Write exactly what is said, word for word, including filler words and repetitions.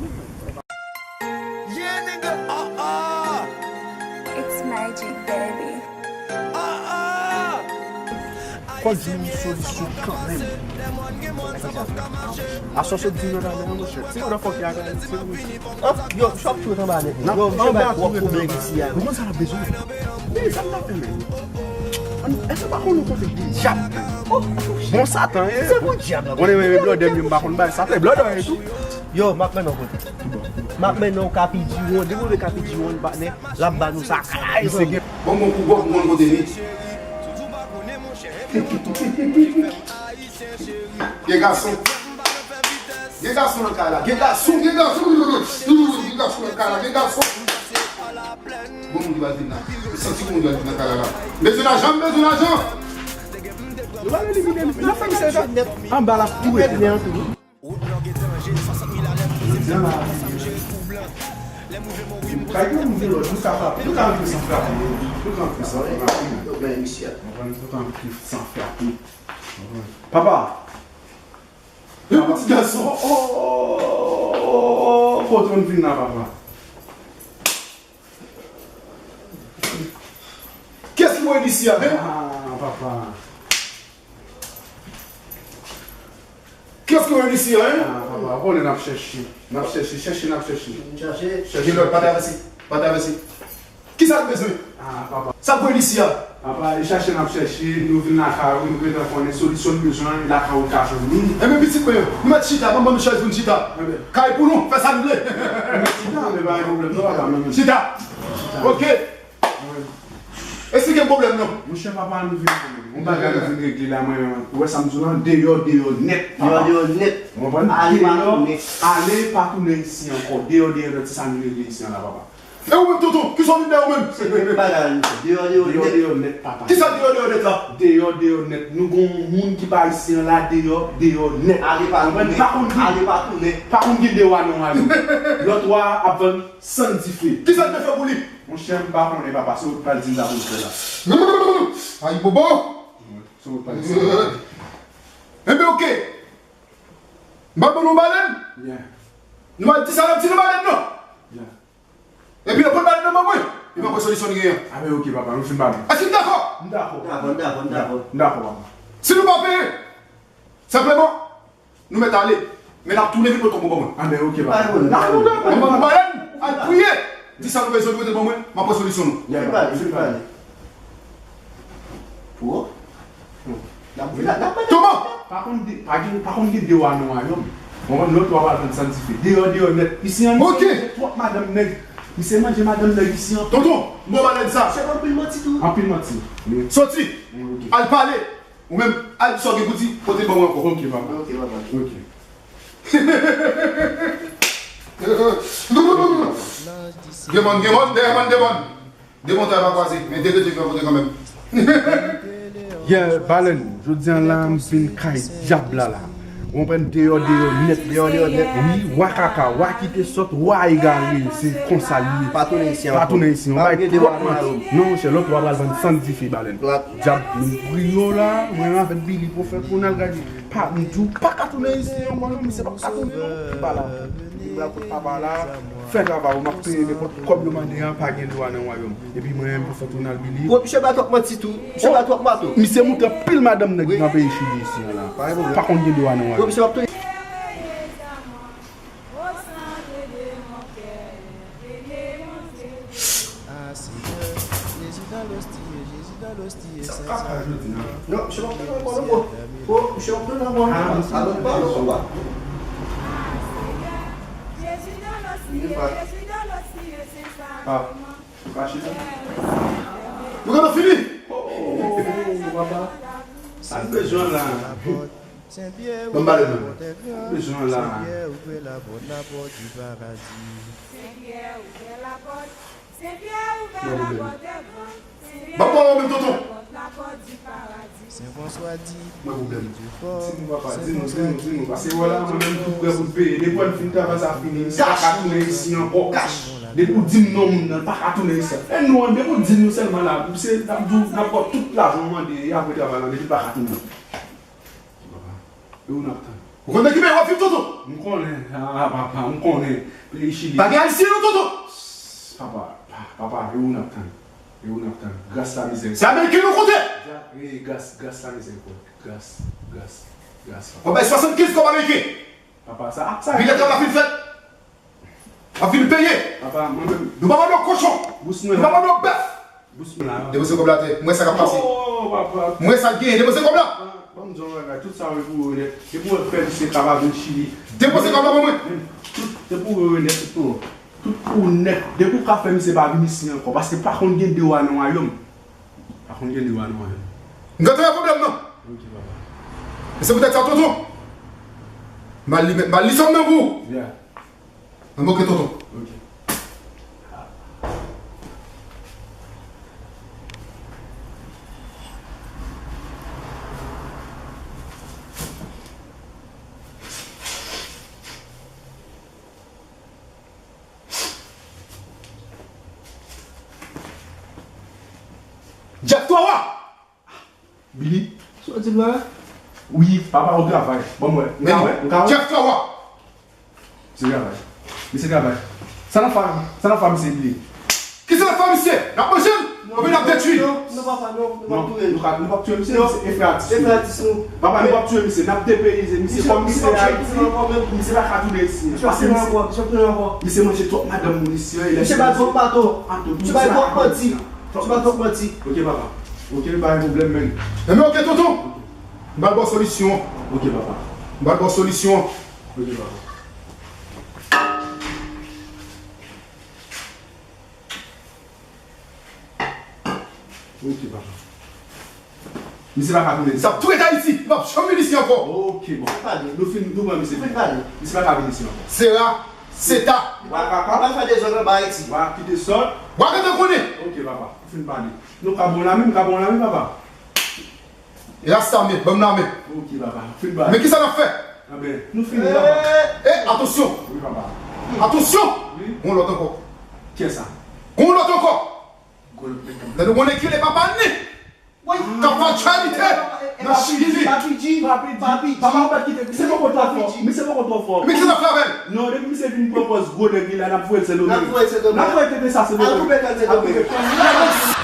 Yeah, nigga, uh, uh. It's magic, baby. Uh, uh. Fòk jwenn yon solisyon kanmenm. Asòsye di nan bagay la, monchè. Se yon fòk y a gade, se yon. An, yo, chòp tou anba nèt. Yo, misye bay twòp pwoblèm isi a. Ou konn sa n ap bezwen? Men, sa n ap fè, men? Èske w pa konn nou konn fè dyab? Bon, Satan, ye. Se pou dyab la. Konnen, men, men, blòdè m, m pa konn bay. Sa fè blòdè, ye, tou. Yo, m ap mennen w kote. M ap mennen w Kapi Diwon. Depi w rive Kapi Diwon, patnè, l ap ba nou sa kay. Bon, bon, pou bon, pou bon kote li. Gen gason. Gen gason nan kay la. Gen gason, gen gason. Gen gason nan kay la, gen gason. Bon moun ki pral vin la. M santi bon moun ki pral vin nan kay la la. M bezwen lajan, m bezwen lajan. Nou pral elimine li. Nan fè misye sa. Anba la tou elimine an tou. Jodi a la, kay gen moun de lòt, nou ka frape, nou ka antre san frape, nou ka antre san frape. Konprann? Nou ka antre san frape. Papa! Yon ti gason. Oh, oh, oh, oh, oh, kote w vin la, papa? Kiyès ki voye l isi a, hein? Ah, papa. Kiyès ki voye l isi a, hein? Ah, papa, ou konnen n ap chèche. N ap chèche, chèche, n ap chèche. Chèche. Gen lòt, pa travèse, pa travèse. Kisa l bezwen? Ah, papa. Sa k voye l isi a? Papa, e chache n ap chache, nou vin lakay ou, nou gentan konnen solisyon n bezwen, e lakay ou l ka jwenn li. Enben, pitit mwen, nou mèt chita, ban m ban nou chèz pou n chita. Enben. Kay pou nou, fè sa n vle. Nou mèt chita, men pa gen pwoblèm non, papa, men. Chita. Chita. Ok. Enben. Esplike m pwoblèm nan. Monchè, papa, nou vin, yon bagay nou vin regle la, mwen menm. Ou wè sa m di w lan, deyò, deyò nèt, papa. Deyò, deyò nèt. Ou konprann? Ale, pa tounen. Ale, pa tounen isi ankò. Deyò, deyò nèt, se sa nou regle isi an la, papa. E ou menm, tonton, kisa w vin dèyè ou menm? Se menm bagay la, nou fè. Deyò, deyò, deyò, nèt. Deyò nèt, papa. Kisa deyò, deyò nèt la? Deyò, deyò nèt. Nou gon yon moun ki pa isi an la, deyò, deyò nèt. Ale pa tounen. Pa konn ki, ale pa tounen. Pa konn ki de wa non a yo. Lòt wa ap vann san dife. Kisa l te fè pou li? Monchè, m pa konnen, papa, se ou k pral di m sa pou l fè la. Ay, bobo! Se ou k pral di sa. Enben, ok. M pral ban nou balèn. Yeah. Nou pral di sa n ap di nan balèn nan. Yeah. Epi yo pran balèn nan ban mwen. Epi apre solisyon n genyen. A ben, ok, papa, nou fin pale. Èske n dakò? M dakò. Dakò, m dakò, m dakò. M dakò, papa. Si nou pa peye, senpleman, nou mèt ale. Men n ap tounen vin pran kòb ou ban mwen. A ben, ok, papa. Pa gen pwoblèm. N ap tounen, mwen ban nou balèn, al priye. Di sa nou bezwen, nou mete ban mwen, m ap pran solisyon nou. Yeah, papa, nou fin pale. Pou ou? N ap, n ap, n ap, Toma! Pa konn de, pa gen, pa konn gen de wa nan wayòm. Ou konprann, lòt wa pral vann san dife. Deyò, deyò nèt. Isi an, misye manje twòp madanm nèg. Misye manje madanm nèg isi an. Tonton, m ba w balèn sa. Se anpil manti tou. Anpil manti. Wi. Soti. Wi, ok. Al pale. Ou menm, al di sa w gen pou di, pote l ban mwen ankò. Ok, papa. Ok, papa. Ok. Gen mòn, gen mòn, dèyè mòn, gen mòn. Demontay pa kwaze, men de rete fè kote kanmenm. Yeah, balèn, jodi a la, m vin kay dyab la la. Ou konprann, deyò, deyò nèt. Deyò, deyò nèt. Wi, wa kaka, wa ki te sòt, wa egare, se konsa l ye. Pa tounen isi ankò. Pa tounen isi, yon bagay twòp manti. Non, monchè, lòt wa pral vann san dife, balèn. Dyab, nou priye w la, mwen avèk Billy pou fè pou n al gade. Pa, m di w, pa ka tounen isi ankò non, misye pa ka tounen non. Li pa la. Li pa kot papa la. Fè travay ou, m ap peye nenpòt kòb yo mande a, pa gen dwa nan wayòm. Epi mwen menm pou fè tounen al Billy. Bon, misye pa twòp manti tou. Misye pa twòp mato. Misye moute anpil madanm nèg nan peyi Chili isi an la. Pa gen pwoblèm. Pa konn gen dwa nan wayòm. Bon, misye p ap tounen. Ah, Seigneur, Jésus dans l'hostie, Jésus dans l'hostie, sa k ap pase jodi a? Non, misye p ap tounen ankò non, bro. Bro, misye p ap tounen ankò non. Ah, misye p ap tounen ankò. Alò, pa alò konba. Ah, ou ka chita? Nou gentan fini. Oh, oh, oh, oh, papa. Sa n bezwen la? Ban m pale menm. Bezwen la. Ban m pale menm, tonton. Mwen pwoblèm. Di nou, papa, di nou, di nou, di nou. Paske wè la, mwen menm tou prè pou n peye. Depi w fin travay sa fini, m pa ka tounen isi ankò. Depi w di m non moun nan, pa ka tounen isi. E nou an, depi w di nou sèlman la, se n ap di w, n ap ba w tout lajan w mande, e apre travay la, depi pa ka tounen. E ou n ap tann. Ou konn nan ki peyi w ap viv, tonton? M konnen, ah, papa, m konnen. Peyi Chili. Pa gen Ayisyen non, tonton? Papa, pa- papa, e ou n ap tann. E ou n ap tann. Gras la mizè. Se Ameriken nou konte? Gra- e, gras, gras la mizè, papa. Gras, gras, gras, papa. W ap bay swasannkenz kòb Ameriken. Papa, sa, sa. Bilè tan la fin fèt. W ap vin peye. Papa, mwen menm. Nou pa mande w kochon. Bous mwen. Nou pa mande w bèf. Bous mwen la. Depoze kòb la atè. M wè sa k ap pase. Oh, papa. M wè sa k genyen. Depoze kòb la. Ban m di w yon bagay. Tout sa yo pou ou nèt. Depi w fè misye ka pa vin Chili. Depoze kòb la ban mwen. Tout, depi w nèt, tout pou ou. Tout pou ou nèt. Depi w ka fè misye pa vin isi ankò. Paske pa konn gen de wa nan wayòm. Pa konn gen de wa nan wayòm. M gentan wè pwoblèm nan. Ok, papa. E se poutèt sa, tonton. M al li, m al li sòm nan pou ou. Yeah. An, ok, tonton. Ok. Jeff Twawa! Billy? Sa w di la? Wi, papa, ou travay. Ban m wè. M ka wè, m ka wè. Jeff Twawa! Misye travay. Misye travay. Sa n ap fè, sa n ap fè misye, Billy? Kisa n ap fè misye? N ap manje l? Oubyen n ap detwi l? Non, non, papa, non, nou p ap touye l. Nou ka, nou p ap touye misye, non. Misye e frè atis nou. E frè atis nou. Papa, nou p ap touye misye. N ap depeyize misye kòm misye Ayiti. Misye pa ka tounen isi. Misye pa tounen ankò. Misye manje twòp madanm moun isi. Misye bay twòp bato. Misye bay twòp manti. Twòp manti. Ok, papa. Ok, pa gen pwoblèm, menn. Enben, ok, tonton. M pral ba w solisyon. Ok, papa. M pral ba w solisyon. Ok, papa. Ok, papa. Misye pa ka tounen. Sa ap tou ret Ayiti. Li p ap janm vin isi ankò. Ok, bon. Nou fin, nou pran misye. Misye pa ka vin isi ankò. Sera, seta. Wa kaka. Wa fè dezòd anba Ayiti. Wa kite sòt. Wa gentan konnen. Ok, papa. Nou fin pale. Nou ka bon la menm, ka bon la menm, papa. E rasta men, ban m la men. Ok, papa. Fin pale. Men kisa n ap fè? Anben, nou fini, papa. E, atansyon! Wi, papa. Atansyon! Wi. Gon lòt ankò. Kiyès sa? Gon lòt ankò! Gon lòt ankò. Tande, ou konnen ki rele papa Ni? Wi. K ap fè aktyalite nan Chili. Papi G, Papi G, Papi G. Papa, ou pa kite. Misye poko twò fò. Misye poko twò fò. Men kisa n ap fè avè l? Non, depi misye vin pran pòz gwo nèg li la, n ap voye l Sendomeng. N ap voye l Sendomeng. N ap voye tete sa Sendomeng. Al koupe kòn Sendomeng. Al koupe kòn.